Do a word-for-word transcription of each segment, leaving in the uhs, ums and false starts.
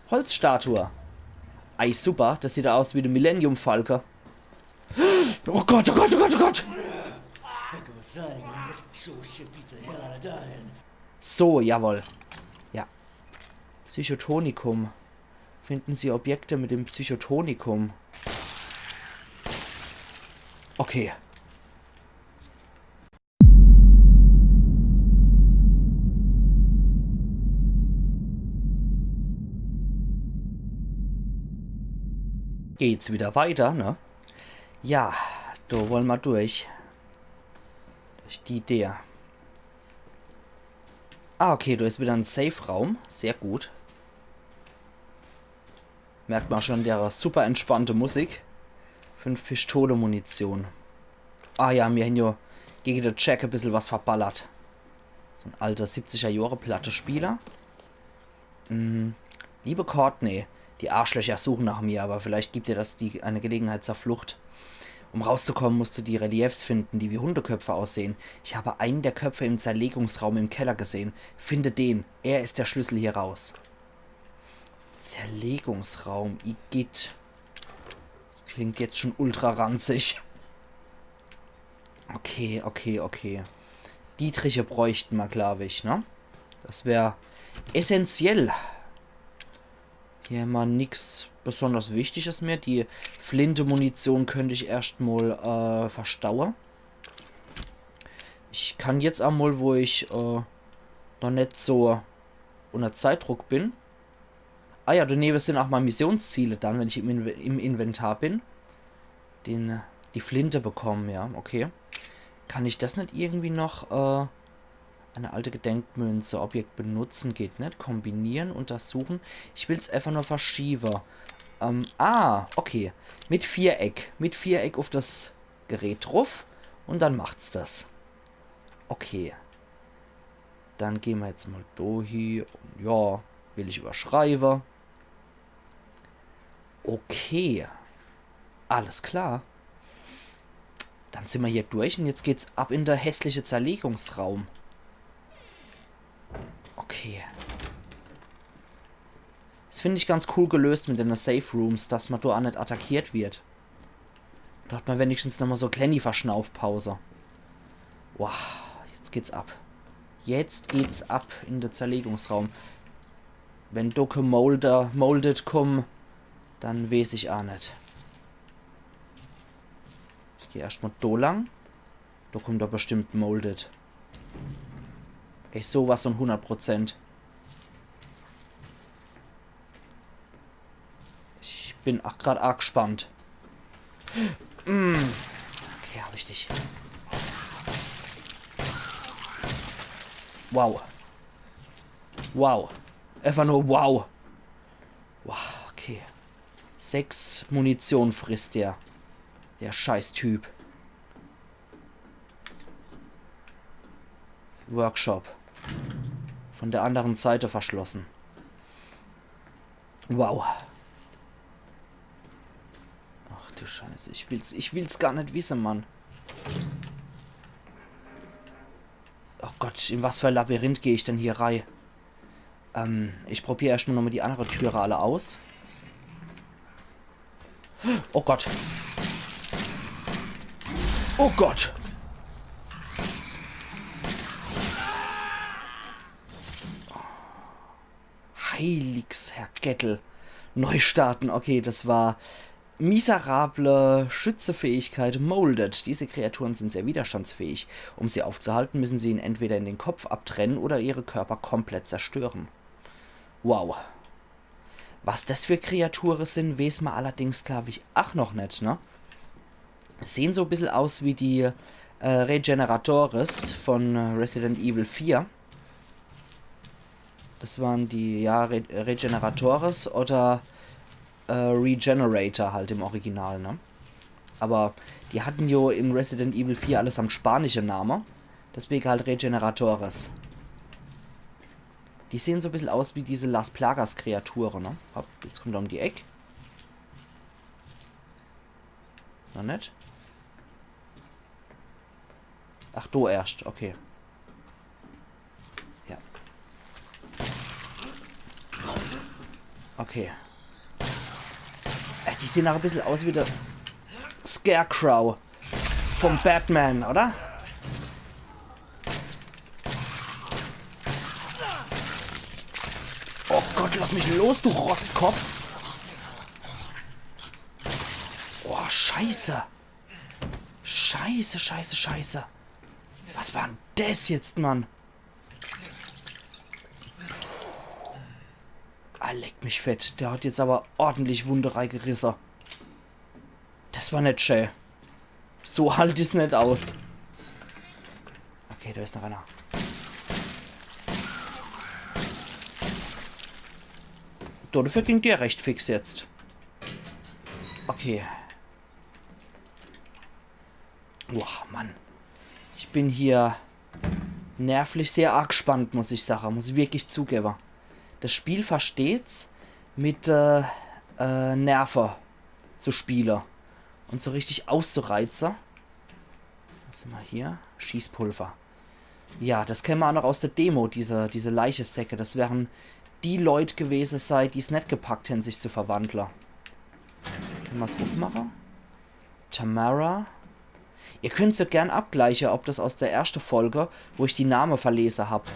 Holzstatue. Ei, super. Das sieht aus wie de Millennium Falke. Oh Gott, oh Gott, oh Gott, oh Gott. So, jawohl. Ja. Psychotonikum. Finden Sie Objekte mit dem Psychotonikum. Okay. Geht's wieder weiter, ne? Ja, do wolle ma durch. Durch die Deer. Ah, okay, do is wieder en Safe-Raum. Sehr gut. Merkt ma schon, der super entspannte Musik. Fünf Pistole-Munition. Ah ja, mir hän jo gege de Jack e bissel was verballert. So en alter siebziger Johre Plattespieler. Mm, liebe Courtney, die Arschlöcher suchen nach mir, aber vielleicht gibt dir das die, eine Gelegenheit zur Flucht. Um rauszukommen, musst du die Reliefs finden, die wie Hundeköpfe aussehen. Ich habe einen der Köpfe im Zerlegungsraum im Keller gesehen. Finde den. Er ist der Schlüssel hier raus. Zerlegungsraum, igitt. Das klingt jetzt schon ultra ranzig. Okay, okay, okay. Dietriche bräuchten ma, glaub ich, ne? Das wär essentiell. Hier hämmer nix besonders Wichtiges mehr. Die Flinte-Munition könnt ich erscht mol, äh, verstaue. Ich kann jetzt emol, wo ich, äh, noch net so unter Zeitdruck bin. Ah ja, do newe sin auch mol Missionsziele dann, wenn ich im, Inve- im Inventar bin. Den, äh, die Flinte bekommen, ja, okay. Kann ich das net irgendwie noch, äh, eine alte Gedenkmünze, Objekt benutzen, geht net. Kombinieren, untersuchen. Ich will's einfach nur verschiewe. Ähm, ah, okay. Mit Viereck. Mit Viereck auf das Gerät drauf. Und dann macht's das. Okay. Dann geh ma jetzt mol do hie. Und ja, will ich überschreibe. Okay. Alles klar. Dann sin ma hier durch und jetzt geht's ab in der hässliche Zerlegungsraum. Okay. Das find ich ganz cool gelöst mit den Safe Rooms, dass ma do auch net attackiert wird. Do hat ma wenigstens nochmol so kleine Verschnaufpause. Wow, jetzt geht's ab. Jetzt geht's ab in de Zerlegungsraum. Wenn do kä Molder, Molded kommen, dann weeß ich aa net. Ich geh erscht mol do lang. Do kommt doch bestimmt Molded. Ey, sowas von hundert Prozent. Ich bin ach grad arg gespannt. Mm. Okay, hab ich dich. Wow. Wow. Einfach nur wow. Wow, okay. Sechs Munition frisst der. Der Scheißtyp. Workshop. Von der anderen Seite verschlossen. Wow. Ach du Scheiße, ich will's, ich will's gar net wisse, Mann. Oh Gott, in was für e Labyrinth geh ich denn hier rei? Ähm, ich probier erscht mol nochmol die andere Türe alle aus. Oh Gott. Oh Gott. Heiligs Herrgöttel. Neu starten. Okay, das war miserable Schützefähigkeit Molded. Diese Kreaturen sind sehr widerstandsfähig. Um sie aufzuhalten, müssen sie ihnen entweder in den Kopf abtrennen oder ihre Körper komplett zerstören. Wow. Was das für Kreature sin, weeß ma allerdings, glaub ich, ach noch net, ne? Sehen so e bissel aus wie die, äh, Regeneratores von, äh, Resident Evil vier. Das waren die, ja, Re Regeneratores oder, äh, Regenerator halt im Original, ne? Aber die hatten jo in Resident Evil vier allesamt spanische Name. Deswege halt Regeneratores. Die sehen so e bissel aus wie diese Las Plagas Kreature, ne? Hopp, jetzt kommt er um die Eck. Noch net? Ach, do erscht, okay. Ja. Oh Okay. Äh, die sehen auch e bissel aus wie der Scarecrow vom Batman, oder? Oh Gott, lass mich los, du Rotzkopf! Oh, scheiße! Scheiße, scheiße, scheiße! Was war denn des jetzt, Mann? Ah, leck mich fett. Der hat jetzt aber ordentlich Wunde reigerisse. Das war net schä. So halt ich's net aus. Okay, da is noch einer. Do, dafür ging der recht fix jetzt. Okay. Boah, Mann. Ich bin hier nervlich sehr arg gespannt, muss ich sache. Muss ich wirklich zugebe. Das Spiel versteht's, mit äh, äh, Nerve zu spiele und so richtig auszureize. Was immer hier? Schießpulver. Ja, das kenne mer auch noch aus der Demo, diese, diese Leichesäcke. Das wären die Leut gewese sei, die's net gepackt hän, sich zu verwandle. Kenne mer's uffmache? Tamara. Ihr könnt's ja gern abgleiche, ob das aus der erschte Folge, wo ich die Name verlese hab.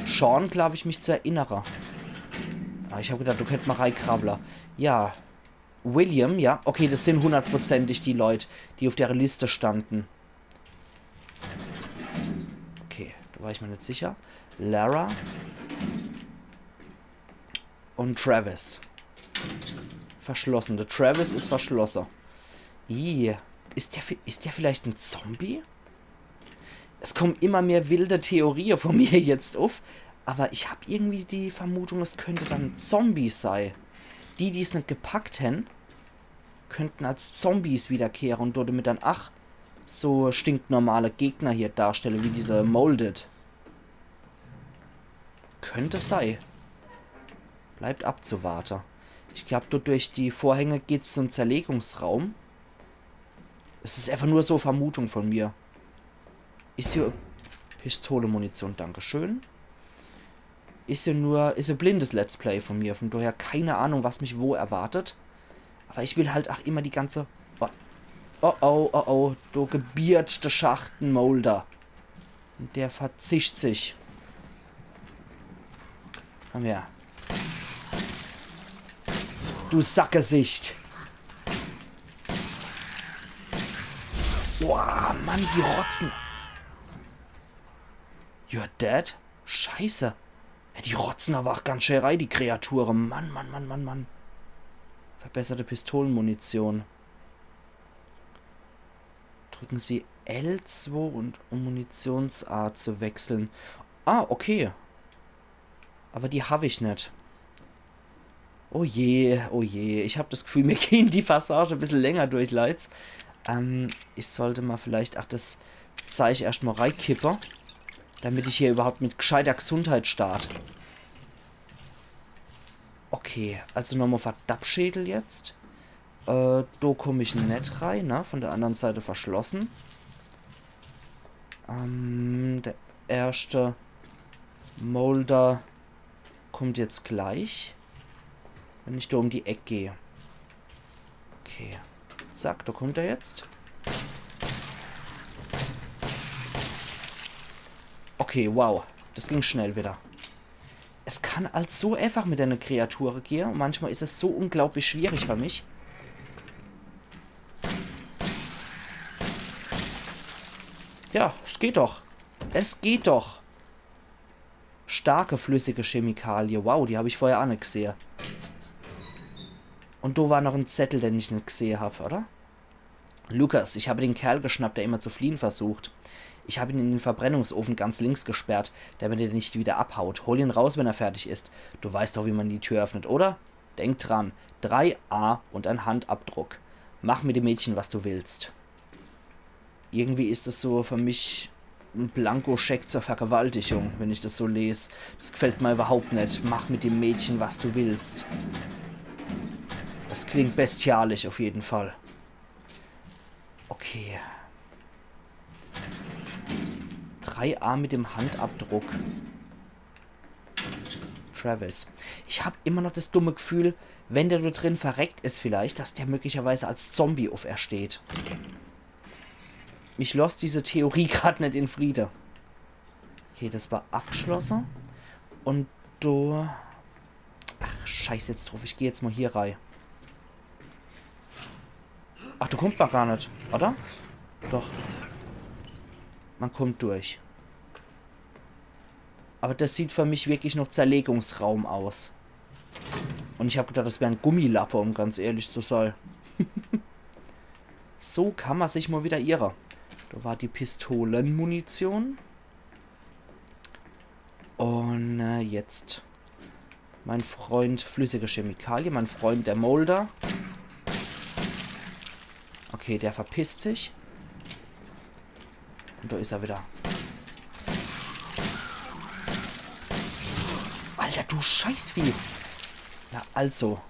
Schon glaub ich mich zu erinnere. Aber ich hab gedacht, du könnt mer reikrawwle. Ja. William, ja. Okay, das sind hundertprozentig die Leut, die auf der Liste standen. Okay, da war ich mir net sicher. Lara. Und Travis. Verschlossen. Der Travis is verschlosse. Ih, is der, vi- is der vielleicht en Zombie? Es kommen immer mehr wilde Theorie von mir jetzt uff, aber ich hab irgendwie die Vermutung, es könnt dann en Zombie sei. Die, die's net gepackt hän, könnten als Zombies wiederkehre und dodemit dann, ach, so stinknormale Gegner hier darstelle, wie diese Molded. Könnt sei. Bleibt abzuwarte. Ich glaub, dort durch die Vorhänge geht's zum Zerlegungsraum. Es is einfach nur so Vermutung von mir. Is hier Pistole-Munition, dankeschön. Is ja nur, is e blindes Let's Play von mir, von daher keine Ahnung, was mich wo erwartet. Aber ich will halt auch immer die ganze, oh, oh, oh, oh, oh, do gebiert de Schacht en Molder. Und der verzischt sich. Komm her. Du Sackgesicht. Boah, Mann, die Rotzen. You're dead? Scheiße. Ja, die rotzen aber auch ganz schön rei, die Kreature. Mann, Mann, Mann, Mann, Mann. Verbesserte Pistolenmunition. Drücken Sie L zwei und, um Munitionsart zu wechseln. Ah, okay. Aber die hab ich net. Oh je, oh je. Ich hab das Gefühl, mir gehen die Passage e bissel länger durch, Leits. Ähm, ich sollt mal vielleicht, ach, das Zeich erscht mal reikippe, damit ich hier überhaupt mit gescheiter Gesundheit start. Okay, also nochmal Verdappschädel jetzt. Äh, do komm ich net rei, ne? Von der anderen Seite verschlossen. Ähm, der erschte Molder kommt jetzt gleich, wenn ich do um die Eck geh. Okay. Zack, do kommt er jetzt. Okay, wow. Das ging schnell wieder. Es kann als so einfach mit einer Kreatur gehe und manchmal is es so unglaublich schwierig für mich. Ja, es geht doch. Es geht doch. Starke flüssige Chemikalie. Wow, die hab ich vorher auch net gesehe. Und do war noch en Zettel, den ich net gesehe hab, oder? Lukas, ich habe den Kerl geschnappt, der immer zu fliehen versucht. Ich habe ihn in den Verbrennungsofen ganz links gesperrt, damit er nicht wieder abhaut. Hol ihn raus, wenn er fertig ist. Du weißt doch, wie man die Tür öffnet, oder? Denk dran, drei A und ein Handabdruck. Mach mit dem Mädchen, was du willst. Irgendwie is es so für mich en Blankoscheck zur Vergewaltigung, wenn ich das so les. Das gefällt mir überhaupt net. Mach mit dem Mädchen, was du willst. Das klingt bestialisch auf jeden Fall. Okay. Drei A mit dem Handabdruck. Travis. Ich hab immer noch das dumme Gefühl, wenn der dort drin verreckt is vielleicht, dass der möglicherweise als Zombie aufersteht. Mich losst diese Theorie grad net in Friede. Okay, das war abgeschlosse. Und do... Ach, scheiß jetzt drauf. Ich geh jetzt mal hier rei. Ach, do kommt man gar net, oder? Doch. Man kommt durch. Aber das sieht für mich wirklich noch Zerlegungsraum aus. Und ich hab gedacht, das wär en Gummilappe, um ganz ehrlich zu sein. So kann man sich mal wieder irre. Da war die Pistolenmunition. Und äh, jetzt. Mein Freund flüssige Chemikalie, mein Freund der Molder. Okay, der verpisst sich. Und da is er wieder. Alter, du Scheißvieh. Na also.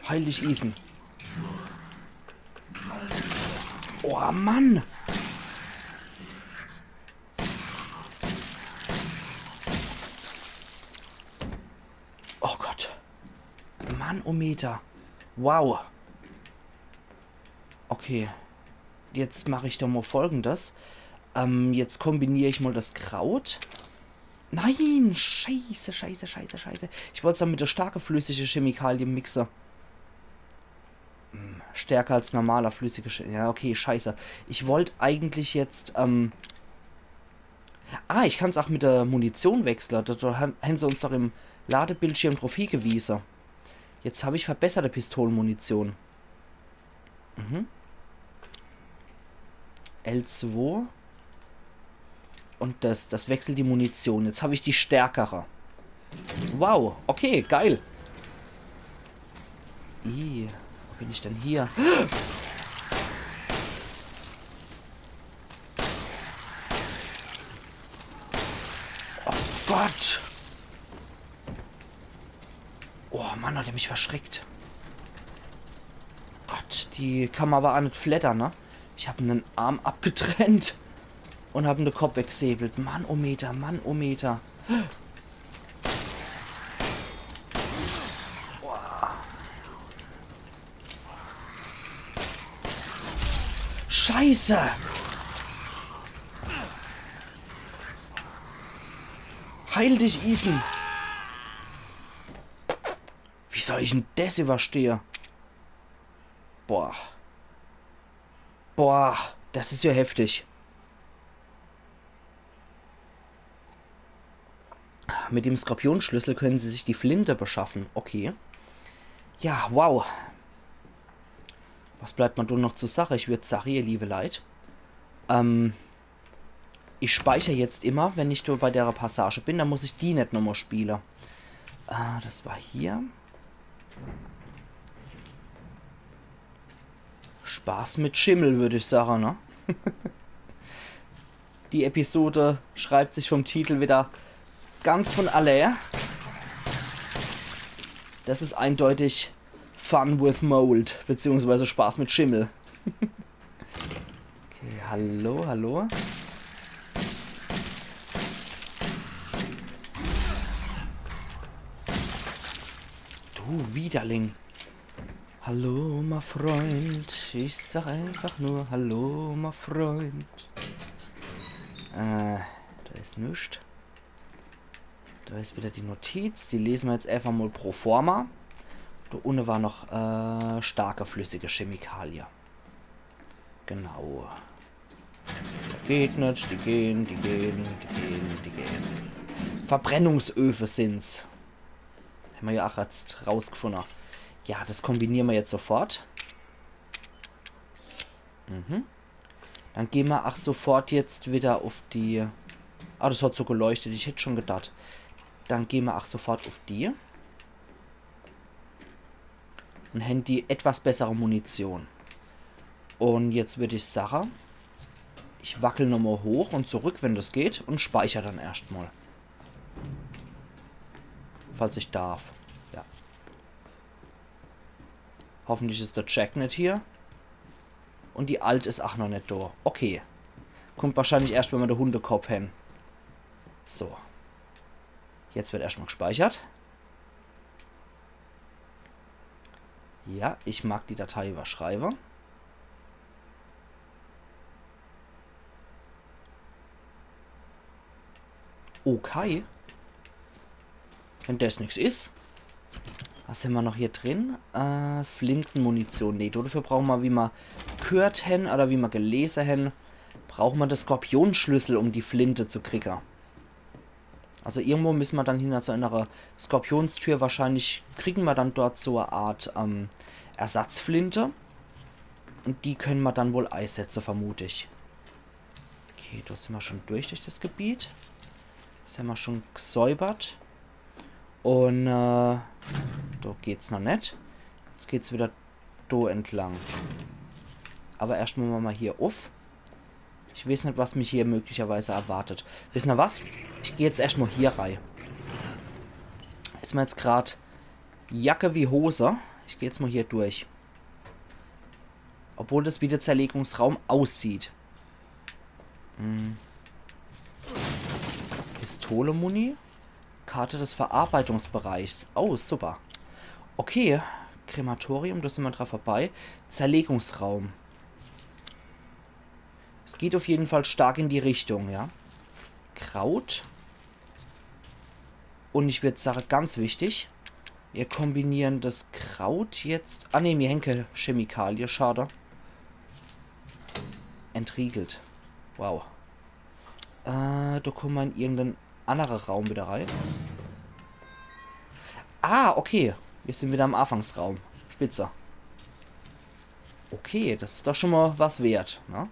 Heil dich, Ethan. Oh Mann. Oh Gott. Mannometer. Wow. Okay. Jetzt mach ich doch mal Folgendes. Ähm, jetzt kombinier ich mal das Kraut. Nein! Scheiße, scheiße, scheiße, scheiße. Ich wollt's dann mit der starke flüssige Chemikalie mixe. Hm, stärker als normaler flüssige Chemikalie. Ja, okay, scheiße. Ich wollt eigentlich jetzt, ähm, ah, ich kann's auch mit der Munition wechsle. Da, da han, han se uns doch im Ladebildschirm drauf hiegewiese. Jetzt hab ich verbesserte Pistolenmunition. Mhm. L zwei. Und das, das wechselt die Munition. Jetzt hab ich die stärkere. Wow, okay, geil. Ih, wo bin ich denn hier? Oh Gott! Oh Mann, hat er mich verschreckt. Gott, die kann ma aber a net fleddere, ne? Ich hab en Arm abgetrennt und hab en de Kopp weggesäbelt. Mannometer, Mannometer. Boah. Scheiße! Heil dich, Ethan! Wie soll ich denn des überstehe? Boah. Boah, das is ja heftig. Mit dem Skorpionschlüssel können Sie sich die Flinte beschaffen. Okay. Ja, wow. Was bleibt ma do noch zu sache? Ich würd sache, ihr liebe Leit, ähm, ich speicher jetzt immer, wenn ich do bei der Passage bin, dann muss ich die net nochmal spiele. Äh, das war hier. Spaß mit Schimmel, würd ich sache, ne? Die Episode schreibt sich vom Titel wieder ganz von allää. Das is eindeutig Fun with Mold, beziehungsweise Spaß mit Schimmel. Okay, hallo, hallo. Du Widerling. Hallo, mein Freund. Ich sag einfach nur Hallo, mein Freund. Äh, da is nix. Da is wieder die Notiz. Die lese ma jetzt einfach mal pro forma. Da unne war noch, äh, starke flüssige Chemikalie. Genau. Geht net, die gehen, die gehen, die gehen, die gehen. Verbrennungsöfe sin's. Hämmer ja ach jetzt rausgefunne. Ja, das kombiniere ma jetzt sofort. Mhm. Dann geh ma ach sofort jetzt wieder uff die... Ah, das hat so geleuchtet, ich hätt schon gedacht. Dann geh ma ach sofort uff die. Und hän die etwas bessere Munition. Und jetzt würd ich sache, ich wackel nochmal hoch und zurück, wenn das geht, und speicher dann erscht mal. Falls ich darf. Ja. Hoffentlich is der Jack net hier. Und die Alt is ach noch net do. Okay. Kummt wahrscheinlich erscht, wenn mer de Hundekopp hen. So. Jetzt werd erscht mol gspeichert. Ja, ich mag die Datei iwwerschreiwe. Okay. Wenn des nix is. Was hämmer noch hier drin? Äh, Flintemunition. Nee, dodefür brauche mer, wie mer gehört hen oder wie mer gelese hen, brauche mer de Skorpionsschlüssel, um die Flinte zu kriege. Also irgendwo misse mer dann hinner so enere Skorpionstür, wahrscheinlich kriege mer dann dort so e Art, ähm, Ersatzflinte. Und die kenne mer dann wohl eisetze, vermut ich. Okay, do sin mer schun durch, durch des Gebiet. Des hämmer schun gsäubert. Un, äh, do geht's noch net. Jetzt geht's widder do entlang. Awwer erscht mol, mol hier uff. Ich weeß net, was mich hier möglicherweise erwartet. Wisst er was? Ich geh jetzt erscht mol hier rei. Is mer jetzt grad Jacke wie Hose. Ich geh jetzt mol hier durch. Obwohl des wie de Zerlegungsraum aussieht. Hm. Pistole-Muni. Karte des Verarbeitungsbereichs. Oh, super. Okay. Krematorium, do sin mer dra vorbei. Zerlegungsraum. Es geht uff jeden Fall stark in die Richtung, ja. Kraut. Un ich würd sage, ganz wichtig, mir kombiniere des Kraut jetzt. Ah nee, mir hän kee Chemikalie, schade. Entriegelt. Wow. Äh, do kumme mer in irgenden annere Raum widder rei. Ah, okay. Mir sin widder im Anfangsraum. Spitze. Okay, des is doch schun mol was wert, ne?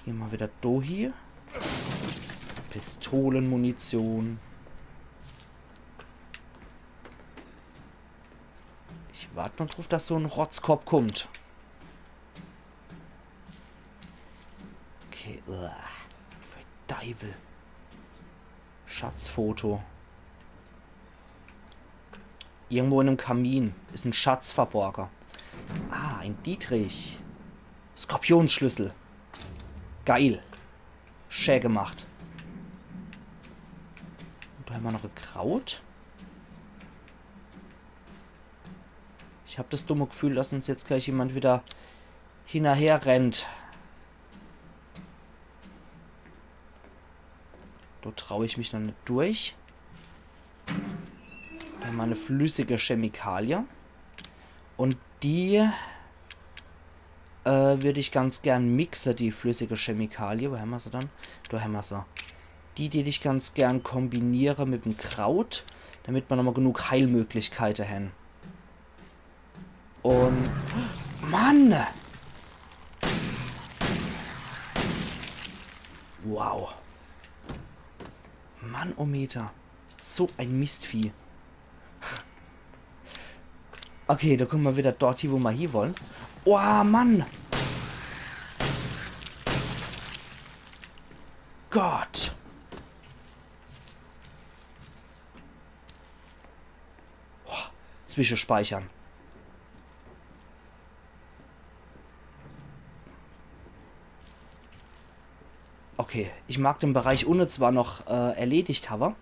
Geh mer widder do hie. Pistolemunition. Ich wart noch druff, dass so en Rotzkopp kummt. Okay, uah. Pfui Deiwel. Schatzfoto. Irgendwo in em Kamin is en Schatz verborge. Ah, en Dietrich. Skorpionsschlüssel. Geil. Schä gemacht. Un do hämmer noch e Kraut. Ich hab des dumme Gefühl, dass uns jetzt gleich jemand widder hinnerher rennt. Do trau ich mich noch net durch. Do hämmer e flüssige Chemikalie. Un die, äh, würd ich ganz gern mixe, die flüssige Chemikalie. Wo hämmer se dann? Do hämmer se. Die, die ich ganz gern kombiniere mit em Kraut, damit mer nochmol genug Heilmöglichkeite hän. Un Mann! Wow. Mannometer. So e Mistvieh. Okay, do kumme mer widder dort hie, wo mer hie wolle. Oh, Mann! Gott! Boah, zwischespeichern. Okay, ich mag den Bereich unne zwar noch, äh, erledigt hawwe,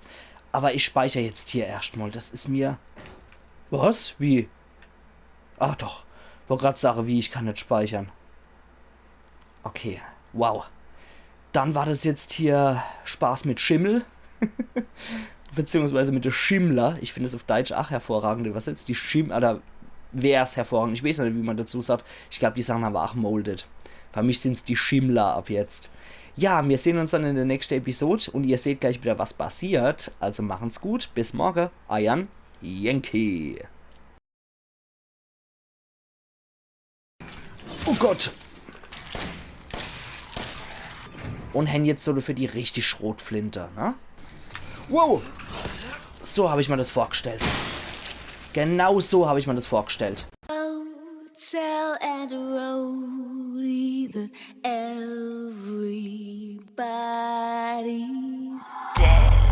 awwer ich speicher jetzt hier erscht mol. Des is mir... Was? Wie? Ach doch. Wollt grad sage, wie, ich kann net speichern. Okay, wow. Dann war des jetzt hier Spaß mit Schimmel. Beziehungsweise mit de Schimmler. Ich find es uff Deitsch ach hervorragend iwwersetzt. Die Schimm-, oder wär's hervorragend. Ich weeß net, wie mer dezu sagt. Ich glaab, die sahn awwer ach Molded. Fer mich sin's die Schimmler ab jetzt. Ja, mir sehn uns dann in de nächschte Episod un ihr seht gleich widder, was passiert. Also machen's gut. Bis morge. Eiern Yankee. Oh Gott. Un hän jetzt so für die richtig Schrotflinte, ne? Wow. So hab ich mer des vorgestellt. Genau so hab ich mer des vorgestellt. Hotel and a roadie that everybody's dead.